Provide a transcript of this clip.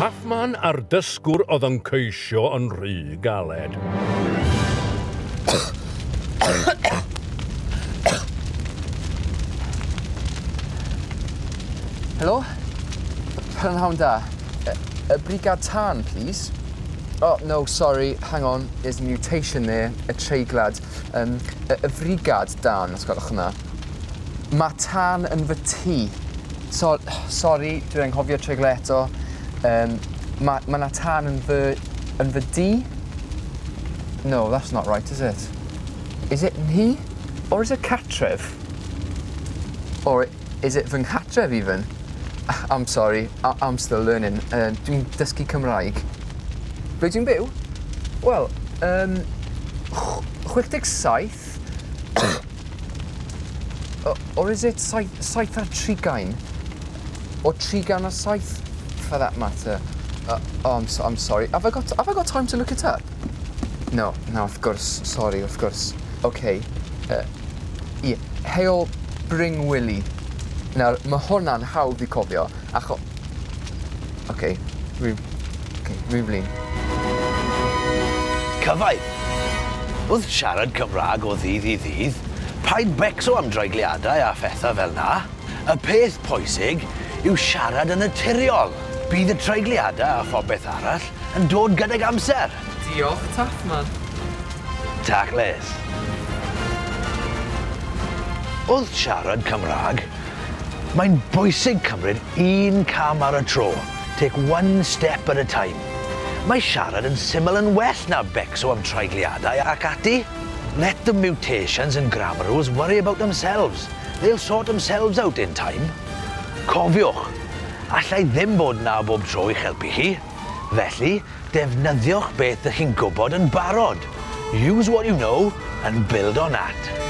Taffman a'r dysgwr oedd yn ceisio yn rhy galed. Helo? Prynhawn da. Y brigad tân, please. Oh, no, sorry, hang on, there's a mutation there, y treiglad. Y frigad dân, os gwelwch yn dda. Mae tân yn fy tŷ. So, sorry, dwi'n anghofio treiglo eto. Mae 'na tân yn fy dŷ? No, that's not right, is it? Is it nhy? Or is it catref? Or is it fy nghatref even? I'm sorry, I'm still learning. Dwi'n dysgu Cymraeg. Ble dwi'n byw? Wel, 67? Or is it 27? Or 37, for that matter? Oh, I'm sorry. Have I got time to look it up? No, wrth gwrs. Sorry, wrth gwrs. Okay. Ie, Heol Bringwili. Nawr, mae hwnna'n hawdd i cofio, Okay, rwy'n flin. Cyfaill. Wrth siarad Cymraeg o ddydd i ddydd, paid becso am dreigliadau a phethau fel 'na. Y peth pwysig yw siarad yn naturiol. Bydd y treigliadau a phobeth arall yn dod gydag amser. Diolch, Taffman. Taclus. Wrth siarad Cymraeg, mae'n bwysig cymryd un cam ar y tro. Take one step at a time. Mae siarad yn syml yn well na becso am treigliadau ac ati. Let the mutations and grammar rules worry about themselves. They'll sort themselves out in time. Cofiwch, allai ddim bod 'na bob tro i'ch helpu chi. Felly, defnyddiwch beth ydych chi'n gwybod yn barod. Use what you know and build on that.